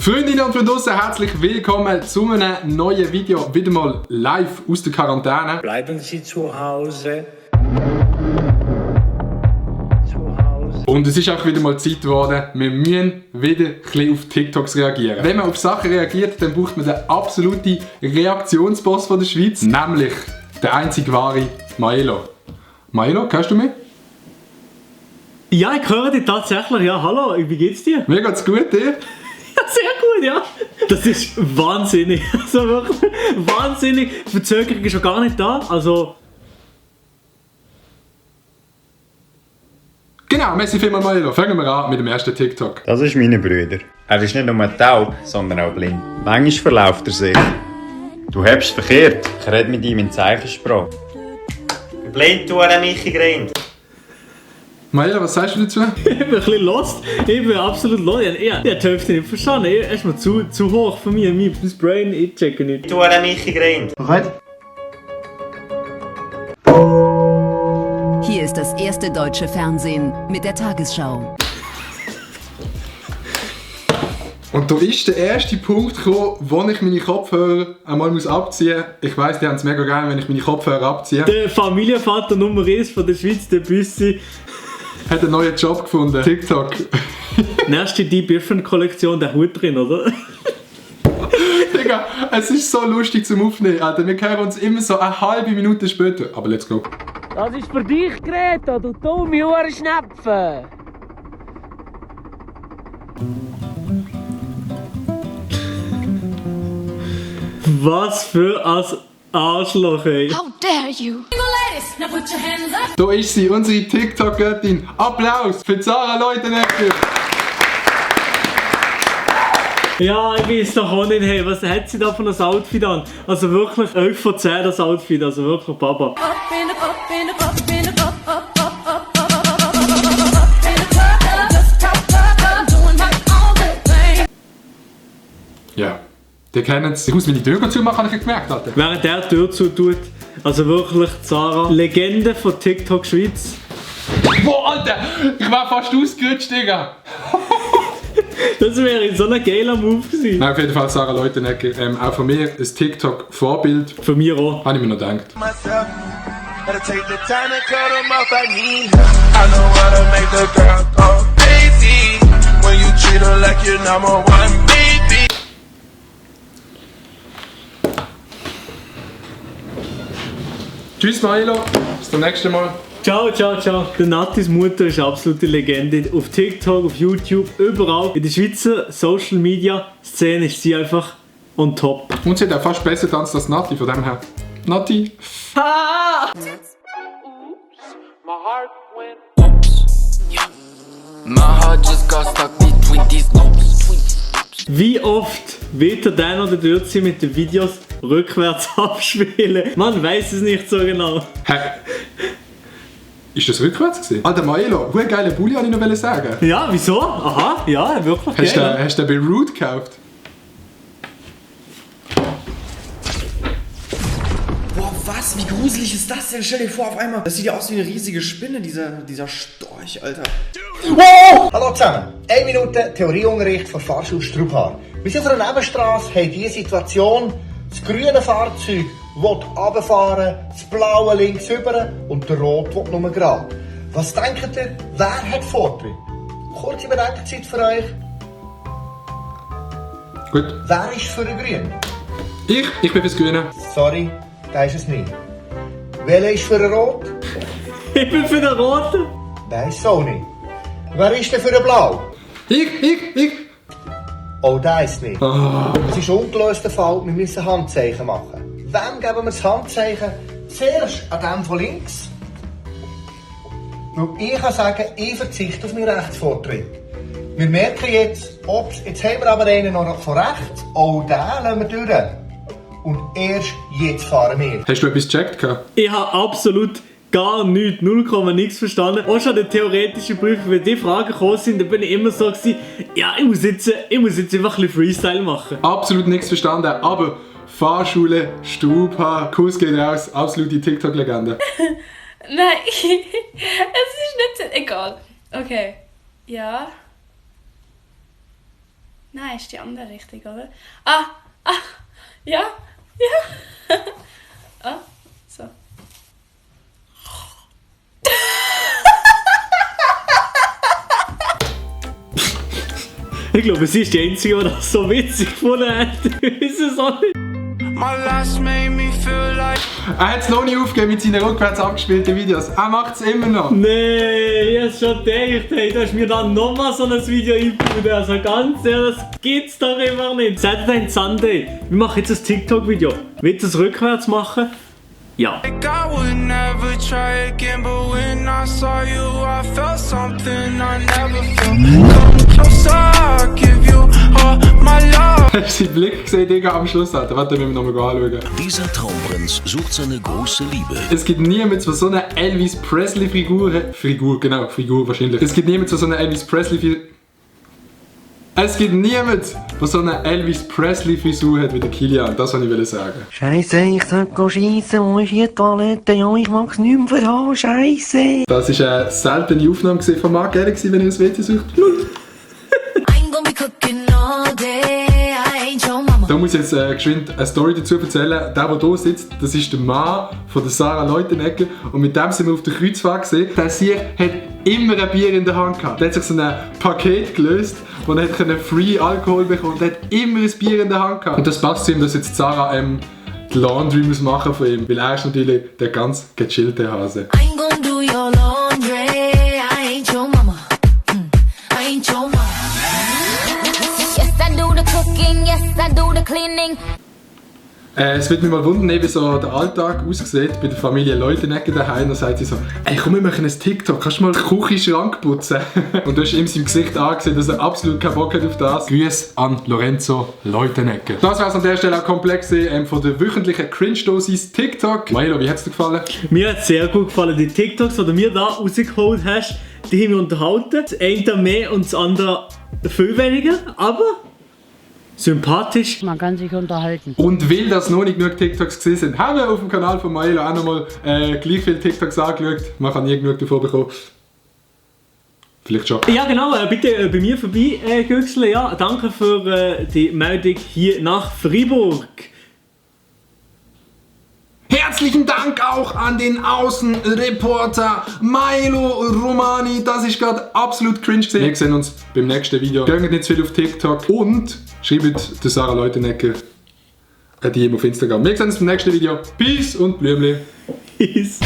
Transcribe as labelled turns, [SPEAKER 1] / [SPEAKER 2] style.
[SPEAKER 1] Freundinnen und Freunde draussen, herzlich willkommen zu einem neuen Video, wieder mal live aus der Quarantäne.
[SPEAKER 2] Bleiben Sie zu Hause.
[SPEAKER 1] Und es ist auch wieder mal Zeit geworden, wir müssen wieder ein bisschen auf TikToks reagieren. Wenn man auf Sachen reagiert, dann braucht man den absoluten Reaktionsboss von der Schweiz, nämlich der einzig wahre Maelo. Maelo, kennst du mich?
[SPEAKER 3] Ja, ich höre dich tatsächlich. Ja, hallo, wie geht's dir?
[SPEAKER 1] Mir geht's gut, dir?
[SPEAKER 3] Ja, sehr gut, ja. Das ist wahnsinnig. Also wirklich wahnsinnig. Die Verzögerung ist schon gar nicht da. Also...
[SPEAKER 1] Genau, merci vielmals Maelo. Fangen wir an mit dem ersten TikTok.
[SPEAKER 4] Das ist meine Brüder. Er ist nicht nur taub, sondern auch blind. Manchmal verläuft er sich. Du hab's verkehrt. Ich rede mit ihm in Zeichensprache.
[SPEAKER 5] Blind tun an mich grinnt.
[SPEAKER 1] Maelo, was sagst du dazu?
[SPEAKER 3] Ich bin ein bisschen lost. Ich bin absolut lost. Ich habe die Hälfte nicht verstanden. Erstmal zu hoch von mir. Mein Brain, ich checke nicht.
[SPEAKER 5] Tun an mich grinnt.
[SPEAKER 6] Hier ist das erste deutsche Fernsehen mit der Tagesschau.
[SPEAKER 1] Und da ist der erste Punkt gekommen, wo ich meine Kopfhörer einmal abziehen muss. Ich weiss, die haben es mega geil, wenn ich meine Kopfhörer abziehe.
[SPEAKER 3] Der Familienvater Nummer 1 von der Schweiz, der Büssi,
[SPEAKER 1] Hat einen neuen Job gefunden. TikTok.
[SPEAKER 3] nächste Deep Different Kollektion, der Hut drin, oder?
[SPEAKER 1] Digga, es ist so lustig zum Aufnehmen, Alter. Wir hören uns immer so eine halbe Minute später. Aber let's go.
[SPEAKER 7] Das ist für dich, Greta, du dumme Hurenschnepfe!
[SPEAKER 3] Was für ein Arschloch, ey.
[SPEAKER 8] How dare you?
[SPEAKER 1] Da ist sie, unsere TikTok-Göttin. Applaus für Sarah Leutenegger.
[SPEAKER 3] Ja, ich weiß doch auch nicht, hey, was hat sie da für ein Outfit an? Also wirklich 11 von 10 das Outfit, also wirklich Baba.
[SPEAKER 1] Ja, die kennen es. Ich muss meine Tür zumachen, habe ich gemerkt, Alter.
[SPEAKER 3] Während der Tür zu tut, also wirklich Sarah, Legende von TikTok Schweiz.
[SPEAKER 1] Boah, Alter, ich war fast ausgerutscht, Digga.
[SPEAKER 3] Das wäre so ein geiler Move gewesen.
[SPEAKER 1] Nein, auf jeden Fall Sarah Leutenegger. Auch von mir ein TikTok-Vorbild.
[SPEAKER 3] Von mir auch.
[SPEAKER 1] Habe ich mir noch gedacht. Tschüss Maelo, bis zum nächsten Mal.
[SPEAKER 3] Ciao, ciao, ciao. Der Nattis Mutter ist absolute Legende. Auf TikTok, auf YouTube, überall. In der Schweizer Social Media Szene ist sie einfach on top.
[SPEAKER 1] Und sie hat auch fast besser tanzt als Nati, von dem her. Nati.
[SPEAKER 3] Wie oft wird er dann oder dort sie mit den Videos rückwärts abspielen? Man weiß es nicht so genau.
[SPEAKER 1] Hä? Ist das rückwärts gewesen? Alter Maelo, wie geiler Bulli wollte ich noch sagen.
[SPEAKER 3] Ja, wieso? Aha, ja, wirklich geil.
[SPEAKER 1] Hast du den bei Root gekauft?
[SPEAKER 9] Boah, was? Wie gruselig ist das denn? Stell dir vor, auf einmal. Das sieht ja aus wie eine riesige Spinne, dieser Storch, Alter.
[SPEAKER 10] Wow! Hallo zusammen. 1 Minute Theorieunterricht von Fahrschule Strubhaar. Wir sind auf einer Nebenstrasse, haben diese Situation. Das grüne Fahrzeug will runterfahren, das blaue links rüber und der rot will nur gerade. Was denkt ihr, wer hat Vortritt? Kurze Bedenkzeit für euch.
[SPEAKER 1] Gut.
[SPEAKER 10] Wer ist für den Grün?
[SPEAKER 1] Ich bin fürs Grüne.
[SPEAKER 10] Sorry, der ist es nicht. Welcher ist für den Rot?
[SPEAKER 3] Ich bin für den Roten.
[SPEAKER 10] Der ist so nicht. Wer ist denn für den Blau?
[SPEAKER 1] Ich.
[SPEAKER 10] Oh, der ist nicht. Es ist ein ungelöster Fall, wir müssen Handzeichen machen. Wem geben wir das Handzeichen? Zuerst an dem von links. Weil ich kann sagen, ich verzichte auf meinen Rechtsvortritt. Wir merken jetzt haben wir aber einen noch von rechts. Oh, den lassen wir durch. Und erst jetzt fahren wir.
[SPEAKER 1] Hast du etwas gecheckt?
[SPEAKER 3] Ich habe absolut gar nichts, 0,nix verstanden. Auch schon die theoretische Prüfung, wenn die Fragen gekommen sind, dann bin ich immer so gewesen, ja, ich muss jetzt einfach ein bisschen Freestyle machen.
[SPEAKER 1] Absolut nichts verstanden, aber Fahrschule, Strubhaar, Kuss geht raus, absolute TikTok-Legende.
[SPEAKER 8] Nein, es ist nicht so... Egal. Okay. Ja. Nein, ist die andere Richtung, oder? Ja. So.
[SPEAKER 3] Ich glaube, sie ist die Einzige, die das so witzig gefunden hat. Ist es auch nicht?
[SPEAKER 1] Er hat es noch nie aufgegeben mit seinen rückwärts abgespielten Videos. Er macht es immer noch.
[SPEAKER 3] Nee, ich hab's schon gedacht, hey, du hast mir dann nochmal so ein Video eingebaut. Also ganz ehrlich, das gibt's doch immer nicht. Saturday Sunday, wir machen jetzt ein TikTok-Video. Willst du es rückwärts machen? Ja.
[SPEAKER 1] Hast du seinen Blick gesehen, Digga, am Schluss? Alter? Warte, müssen wir nochmal anschauen.
[SPEAKER 11] Dieser Traumprinz sucht seine große Liebe.
[SPEAKER 1] Es gibt niemanden, der so eine Elvis Presley-Figur hat. Figur wahrscheinlich. Es gibt niemanden, der so eine Elvis Presley-Frisur hat wie der Kilian. Das wollte ich sagen.
[SPEAKER 7] Scheiße, ich sollte schiessen, wo ist hier die Toilette? Ja, ich mag's nicht mehr verhauen, Scheiße.
[SPEAKER 1] Das war eine seltene Aufnahme von Marc, ehrlich gesagt, wenn ihr das WC sucht. Da muss ich jetzt geschwind eine Story dazu erzählen. Der hier sitzt, das ist der Mann von der Sarah Leutenegger. Und mit dem sind wir auf der Kreuzfahrt gesehen. Der Sieg hat immer ein Bier in der Hand gehabt. Der hat sich so ein Paket gelöst, wo er free Alkohol bekommen und hat immer ein Bier in der Hand gehabt. Und das passt zu ihm, dass jetzt Sarah die Laundry muss machen von ihm. Weil er ist natürlich der ganz gechillte Hase.
[SPEAKER 12] I'm gonna do your laundry. I ain't your mama. I ain't your mama. Yes, I do the cooking. Yes, I do the cleaning.
[SPEAKER 1] Es wird mich mal wundern, wie so der Alltag aussieht bei der Familie Leutenegger daheim. Dann sagt sie so, ey komm, wir machen ein TikTok, kannst du mal den Küchenschrank putzen? Und du hast ihm sein Gesicht angesehen, dass er absolut keinen Bock hat auf das. Grüße an Lorenzo Leutenegger. Das war es an der Stelle auch komplex von der wöchentlichen Cringe-Dosis TikTok. Milo, wie hat es dir gefallen?
[SPEAKER 3] Mir hat es sehr gut gefallen. Die TikToks, die du mir da rausgeholt hast, die haben wir unterhalten. Das eine mehr und das andere viel weniger, aber sympathisch.
[SPEAKER 7] Man kann sich unterhalten.
[SPEAKER 1] Und weil das noch nicht genug TikToks gesehen sind, haben wir auf dem Kanal von Milo auch nochmal gleich viele TikToks angeschaut. Man kann nie genug davon bekommen. Vielleicht schon.
[SPEAKER 3] Ja genau, bitte bei mir vorbei güchseln. Ja, danke für die Meldung hier nach Freiburg.
[SPEAKER 1] Herzlichen Dank auch an den Außenreporter Milo Romani. Das ist gerade absolut cringe gewesen. Wir sehen uns beim nächsten Video. Geht nicht zu viel auf TikTok und schreibt der Sarah Leutenegger eine DM auf Instagram. Wir sehen uns beim nächsten Video. Peace und Blümli.
[SPEAKER 3] Peace.